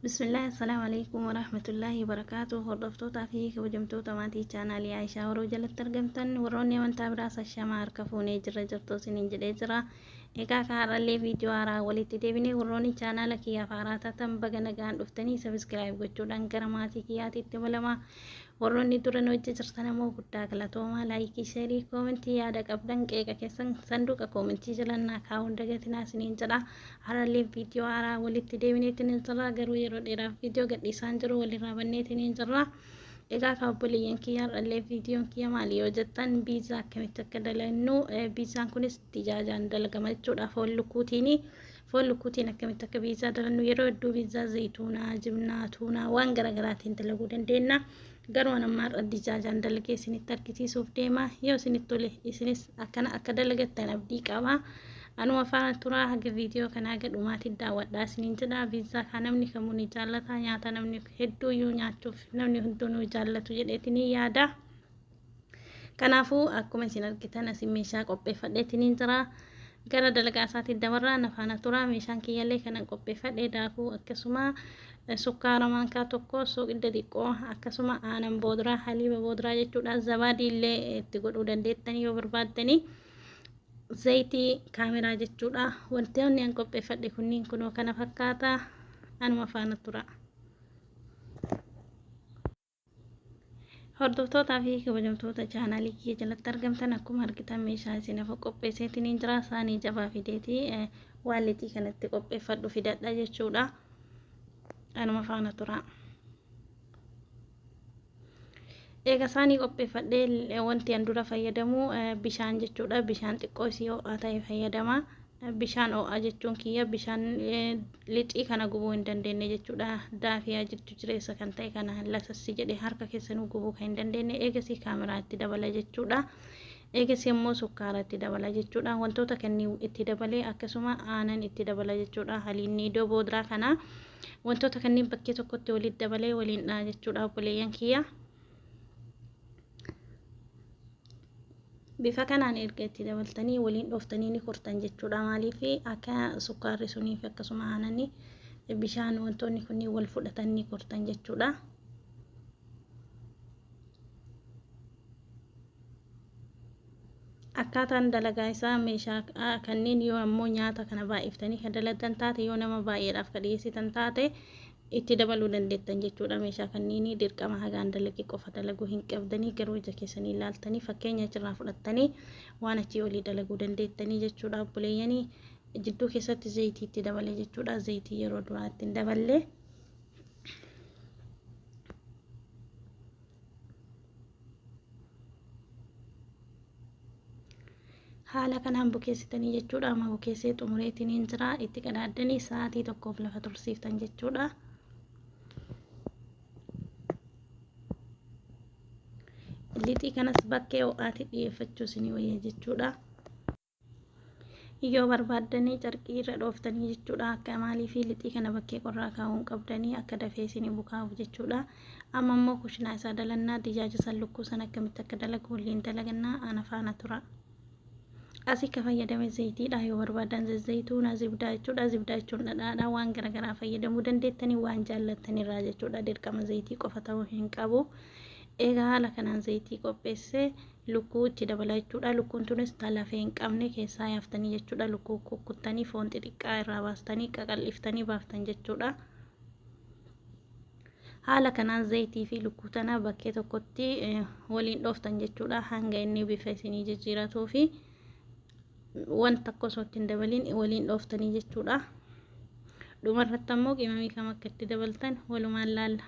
Bismillah, assalamu alaikum warahmatullahi wabarakatuh. Hordoftootaa fi kabajamtoota maatii chaanaalii Aayishaa Horoo jalatti argamtan, warroonni amantaa biraas ashamaa, harka fuunee jirra jirtu isiniin jedhee jira. Egaa ka har'allee viidiyoo haaraa walitti deebinee, warroonni chaanaala kiyyaaf haaraa taatan baga nagaan dhuftanii subscribe gochuudhaan gara maatii kiyyaatti dabalamaa. Warroonni duran hojii jirtan ammoo guddaa galatoomaa. Like, share, comment, yaada qabdan qeeqa keessan sanduuqa koomentii jalannaa kaa'uun dagatinaa isiniin jedha. Har'allee viidiyoo haaraa walitti deebineetiin hin jirra, garuu yeroo dheeraaf viidiyoo gadhiisaan jiru walirraa banneetiin hin jirra. Egaa ka obboleeyyan kiyya, har'allee viidiyoon kiyya maali yoo jettan, biizaa akkamitti akka dalagnu, biizaan kunis dijaajaan dalagama jechuudha, foon lukkuutiini. Foon lukkuutiin akkamitti akka biizaa dalannu, yeroo hedduu biizaa zayituunaa, jibnaa, tuunaa, waan garaagaraatiin dalaguu dandeenya. Garuu an amma har'a dijaajaan dalagee isinitti argisiisuuf deema. Yoo isinitti tole isinis akkana akka dalagattan abdii qaba. Anuma faana turaa, haga viidiyoo kanaa haga dhumaatti daawwadhaa isiniin jedha. Biizaa kaa namni kamuu ni jaallata, nyaata namni hedduuyyuu nyaachuuf namni hundinuu jaallatu jedheetiin yaada. Kanaafuu akkuma isin argitan asin meeshaa qopheeffadheetiin jira. Gara dalagaa isaatiin dabarraa, na faana turaa. Meeshaan kiyyallee kanan qopheeffadhe daakuu, akkasuma sukkaara maankaa tokko, soogidda xiqqoo, akkasuma aanan booduraa, haliiba booduraa jechuudha. Zabaadii illee itti godhuu dandeettanii yoo barbaaddanii. Zayitii kaameraa jechuudha. Wantoonni an qopheeffadhe kunniin kunoo kana fakkaata. Anuma faana tura. Hordoftootaa fi kabajamtoota chaanaalii kiyya jalatti argamtan, akkuma argitan meeshaa isin afa qopheesseetiin jira. Saanii jabaa fideeti waan lixii kanatti qopheeffadhu fidadha jechuudha. Anuma faana tura. Eega saanii qopheeffadhee, wanti an dura fayyadamu bishaan jechuudha. Bishaan xiqqoo isii ho'aa ta'e fayyadama. Bishaan ho'aa jechuun kiyya bishaan lixii kana gubuu hin dandeenye jechuudha. Daafiyaa jiddu jireessa kan ta'e kana lasassi jedhee harka keessanuu gubuu kan hin dandeenye. Eegasii kaameraa itti dabala jechuudha. Eegasii immoo sukkaara itti dabala jechuudha. Wantoota kanneen itti dabalee akkasuma aanan itti dabala jechuudha. Haliinni iddoo booduraa kana wantoota kanneen bakkee tokkotti walitti dabalee waliin dha'a jechuudha, obboleeyyan kiyya. Bifa kanaan erga itti dabaltanii waliin dhooftanii ni kortan jechuudha. Maaliif akka sukkaarri sunii fi akkasuma aananni, bishaan, wantoonni kunniin wal fudhatan ni kortan jechuudha. Akkaataan dalagaa isaa meeshaa kanneen yoo ammoo nyaata kana baay'iftanii kan dalagan taate, yoo nama baay'eedhaaf ka dhiyeessitan taate, itti dabaluu dandeettan jechuudha. Meeshaa kanneen dirqama hagaan dalagee qofa dalaguu hin qabdanii, garuu ija keessanii ilaaltanii fakkeenya achirraa fudhattanii waan achii olii dalaguu dandeettanii jechuudha. Obboleeyyanii, jidduu keessatti zayitii itti dabale jechuudha. Zayitii yeroo duraa itti hin daballe. Haala kanaan bukeessitanii jechuudha. Amma bukeessee xumureetiin hin jira. Itti qadaaddanii sa'aatii tokkoof lafa tursiiftan jechuudha. Lixii kanas bakkee ho'aatti dhiyeeffachuu isinii wayya jechuudha. Yoo barbaaddanii carqii irra dhooftanii jechuudha. Akka maalii fi lixii kana bakkee qorraa kaa'uun qabdanii akka dafee isinii bukaa'uuf jechuudha. Amma immoo kushinaa isaa dalannaa, dijaaja san, lukkuu san akkamitti akka dalagu waliin dalagannaa, ana faana tura. Asii ka fayyadame zayitiidha. Yoo barbaadan zayituuna, zibdaa jechuudha. Zibdaa jechuun dhadhaadha. Waan garaagaraa fayyadamuu dandeettanii waan jaallattanirraa jechuudha. Dirqama zayitii qofa ta'uu hin qabu. Egaa haala kanaan zayitii qopheessee lukkuu itti dabala jechuudha. Lukkuun tunis ta lafee hin qabne keessaa yaaftanii jechuudha. Lukkuu kukkuttanii foon xixiqqaa irraa baastanii qaqal'iftanii baaftan jechuudha. Haala kanaan zayitii fi lukkuu tana bakkee tokkotti waliin dhooftan jechuudha. Hanga inni bifa isinii jijjiiratuu fi wanta akka osoo itti hin dabaliin waliin dhooftanii jechuudha. Dhumarratti ammoo qimamii kam akka itti dabaltan walumaan laalla.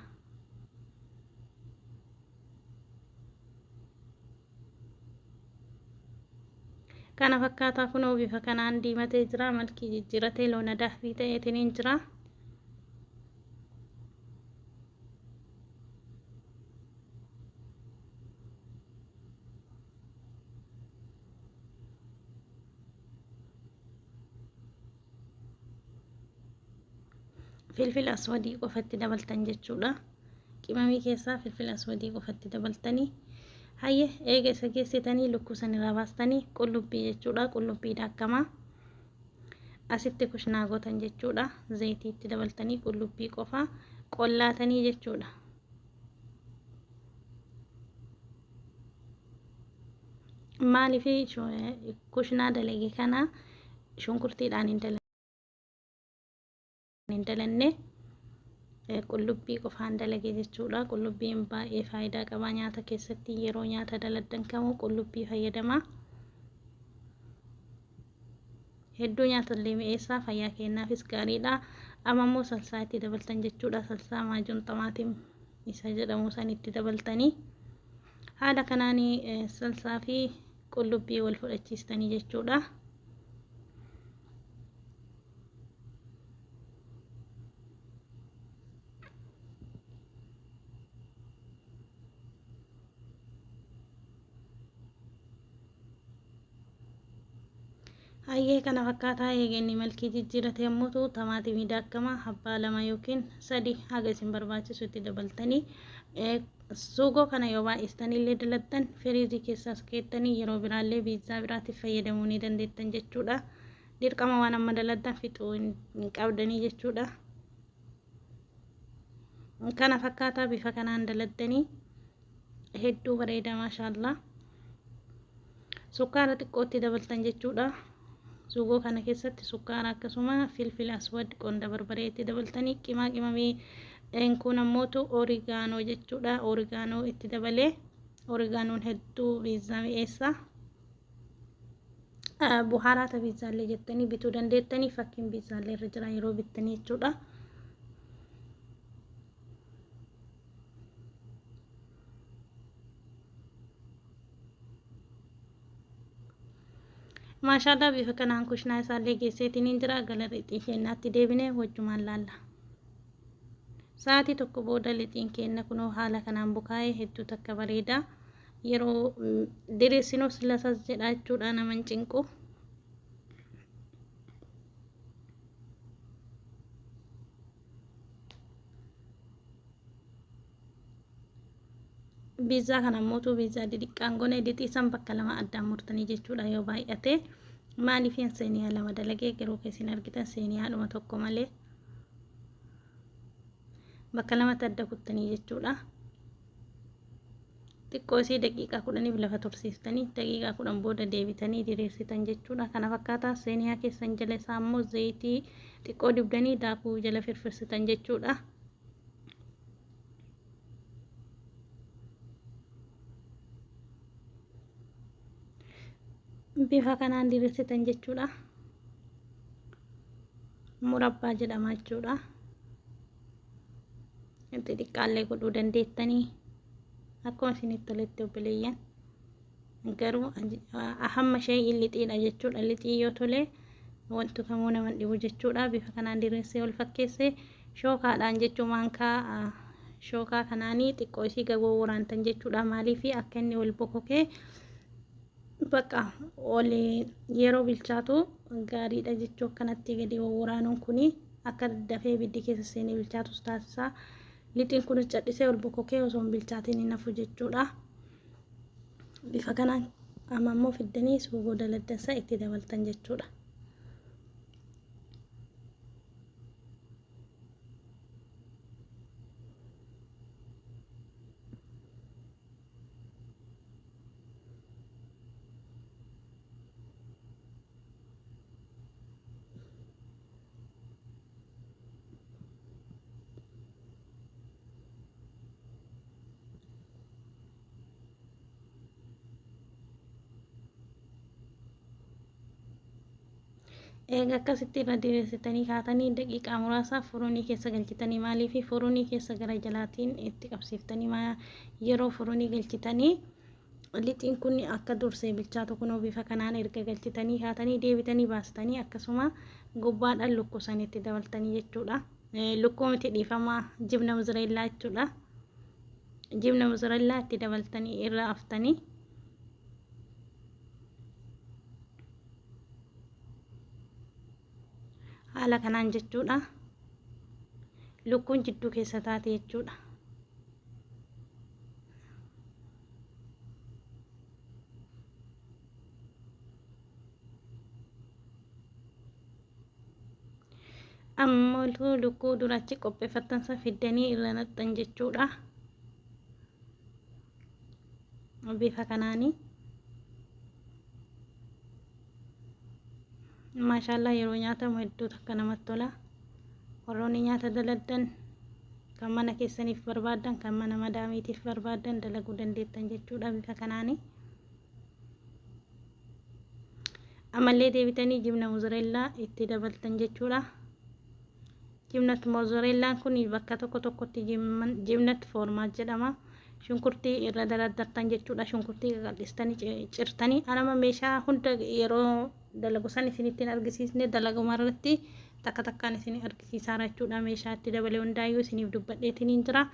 Kana fakkaataa kunoo bifa kanaan diimatee jira, malkii jijjiiratee loona daahbii ta'eetiin jira. Filfila aswadii qofatti dabaltan jechuudha. Qimamii keessaa filfila aswadii qofatti dabaltanii. Hayye, eega isa geessitanii lukkuu san irraa baastanii qullubbii jechuudha. Qullubbii daakamaa. Asitti kushnaa gootan jechuudha. Zayitii itti dabaltanii qullubbii qofa qollaatanii jechuudha. Maaliif kushnaa dalage kana shunkurtiidhaan hin dalanne, qullubbii qofaan dalage jechuudha. Qullubbiin baay'ee faayidaa qaba nyaata keessatti. Yeroo nyaata daladdan kamuu qullubbii fayyadama. Hedduu nyaatallee mi'eessaa, fayyaa kennaafis gaariidha. Amma immoo salsaa itti dabaltan jechuudha. Salsaa maajuun xamaatim isa jedhamu san itti dabaltanii haala kanaan salsaa fi qullubbii wal fudhachiistanii jechuudha. Hayyee, kana fakkaataa. Eegenni malkii jijjiirate yommuu ta'u, tamaatimii daakkamaa abbaa 2 yookiin 3 haga isin barbaachisu itti dabaltanii, suugoo kana yoo baay'istanii illee dalattan firiizii keessaas keettanii yeroo biraallee biizzaa biraatiif fayyadamuu ni dandeettan jechuudha. Dirqama waan amma daladdan fixuu hin qabdanii jechuudha. Kana fakkaataa bifa kanaan daladdanii hedduu bareeda, maashaallaa. Sukkaara xiqqootti dabaltan jechuudha. Suugoo kana keessatti sukkaara, akkasuma filfila aswad, qonda barbaree itti dabaltanii, qimaa qimamii kun ammootu oregano jechuudha. Oregano itti dabalee, oreganoon hedduu biizzaa mi'eessa. Buhaaraata biizzaallee jettanii bituu dandeettanii, fakkiin biizzaallee irra jira yeroo bittanii jechuudha. Maashaallah, bifa kanaan kushnaa isaallee geesseetiin hin jira. Gara lixii keenyaatti deebinee wajjumaan laalla. Sa'aatii 1 booda lixiin keenya kunoo haala kanaan bukaa'ee hedduu takka bareeda. Yeroo diriirsinus lasas jedha jechuudha, nama hin cinqu. Biizzaa kana ammootu biizzaa didiqqaan goone, lixii san bakka lama addaan murtanii jechuudha yoo baay'ate. Maaliif seeniyaa lama dalagee garuu keessin argitan seeniyaadhuma tokko malee bakka lamatti adda kuttanii jechuudha. Xiqqoo isii daqiiqaa 10f lafa tursiiftanii, daqiiqaa 10 booda deebitanii diriirsitan jechuudha. Kana fakkaataa seeniyaa keessan jala isaa immoo zayitii xiqqoo dibdanii daakuu jala firfirsitan jechuudha. Bifa kanaan diriirsitan jechuudha. Murabbaa jedhama jechuudha. Xixiqqaallee godhuu dandeettanii akkuma isinitti toletti, obboleeyyan. Garuu hamma ishee lixiidha jechuudha. Lixii yoo tole wanti kamuu nama dhibu jechuudha. Bifa kanaan diriirsee wal fakkeessee shookaadhaan jechuun maankaa shookaa kanaanii xiqqoo isii gagoo waraantan jechuudha. Maaliif akka inni wal bokokee bakka ol yeroo bilchaatu gaariidha jechuu. Akkanatti gadi waraanuun kuni akka dafee ibiddi keessa seenee bilchaatus taasisa. Lixiin kunis cadhisee ol bokokee osoo hin bilchaatiin hin hafu jechuudha. Bifa kanaan amma immoo fiddanii suugoo daladdansa itti dabaltan jechuudha. Eega akkasitti irra diriirsitanii kaatanii, daqiiqaa muraasaaf furunii keessa galchitanii, maaliif furunii keessa gara jalaatiin itti qabsiiftanii, yeroo furunii galchitanii lixiin kun akka dursee bilchaatu. Kunoo bifa kanaan erga galchitanii kaatanii deebitanii baastanii, akkasuma gubbaadhaan lukkuu sanitti dabaltanii jechuudha. Lukkuu miti, dhiifamaa, jibna mozzarella jechuudha. Jibna mozzarella itti dabaltanii irra aftanii. Haala kanaan jechuudha. Lukkuun jidduu keessa taate jechuudha. Ammoo lukkuu durachi qopheeffattan san fiddanii irra naqxan jechuudha. Bifa kanaanii. Maashaallah, yeroo nyaatamu hedduu takka namatti tola. Warroonni nyaata daladdan, kan mana keessaniif barbaaddan, kan mana madaamiitiif barbaaddan dalaguu dandeettan jechuudha bifa kanaanii. Ammallee deebitanii jibna mozzarella itti dabaltan jechuudha. Jibnat mozzarellaan kun bakka tokko tokkotti jibnat foormaat jedhama. Shunkurtii irra daraddartan jechuudha. Shunkurtii qaqal'istanii cirtanii, anama meeshaa hunda yeroo dalagu san isinittiin argisiisne, dalaguma irratti takka takkaan isin argisiisaa jechuudha. Meeshaa itti dabalee hundaayyuu isiniif dubbadheetiin jira.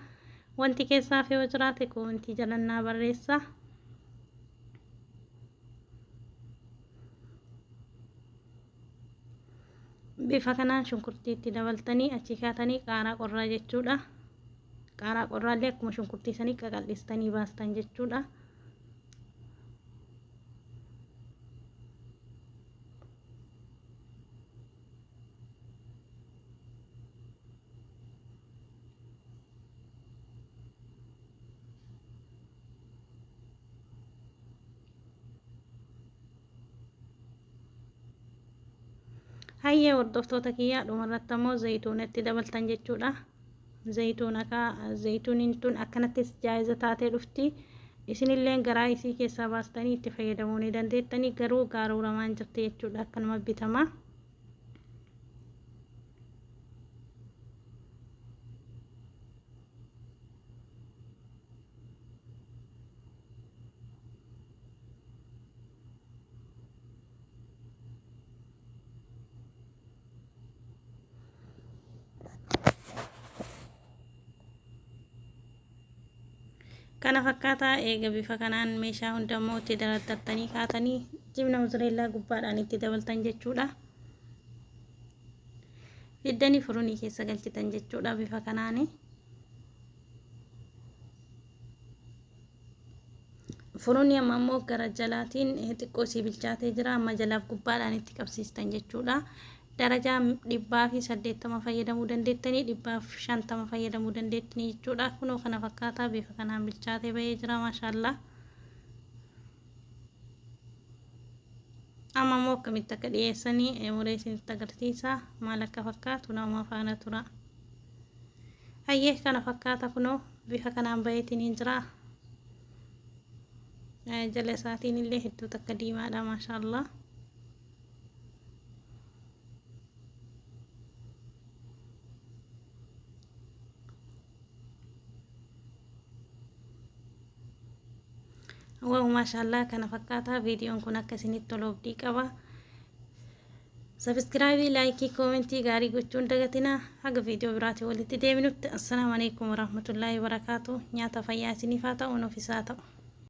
Wanti keessaaf yoo jiraate koomentii jalannaa barreessa. Bifa kanaan shunkurtii itti dabaltanii achi kaatanii qaaraa qorraa jechuudha. Qaaraa qorraallee akkuma shunkurtii sanii qaqal'istanii baastan jechuudha. Hayyee hordoftoota kiyyaa, dhumarratti ammoo zayituuna itti dabaltan jechuudha. Zayituuna ka zayituuniin tun akkanattis jaayiza taatee dhufti. Isinillee garaa isii keessaa baastanii itti fayyadamuu ni dandeettanii, garuu gaaruuramaan jirti jechuudha, akkanuma bitama. Kana fakkaataa eega bifa kanaan meeshaa hundammoo itti daraddartanii kaatanii jibna mozzarella gubbaadhaan itti dabaltan jechuudha. Fiddanii furunii keessa galchitan jechuudha bifa kanaani. Furunii amma immoo gara jalaatiin xiqqoo isii bilchaatee jira. Amma jalaaf gubbaadhaan itti qabsiistan jechuudha. Darajaa 180 fayyadamuu dandeettanii, 150 fayyadamuu dandeettanii jechuudha. Kunoo kana fakkaataa bifa kanaan bilchaatee bahee jira, maashaallaa. Amma immoo akkamitti akka dhiyeessanii muree isinitti agarsiisa, maal akka fakkaatu nama faana tura. Hayyee, kana fakkaata, kunoo bifa kanaan baheetiin jira. Jala isaatiin illee hedduu takka diimaadha, maashaallaa. Wow, maashaallaa, kana fakkaata. Viidiyoon kun akka isinitti tolu abdii qaba. Subscribe, like, koomentii gaarii gochuun dagatina. Haga viidiyoo biraatiin walitti deebinutti, assalaamu alaikum warahmatullaahi wabarakaatu. Nyaata fayyaa isiniif haa ta'u, nuuf isaa ta'u.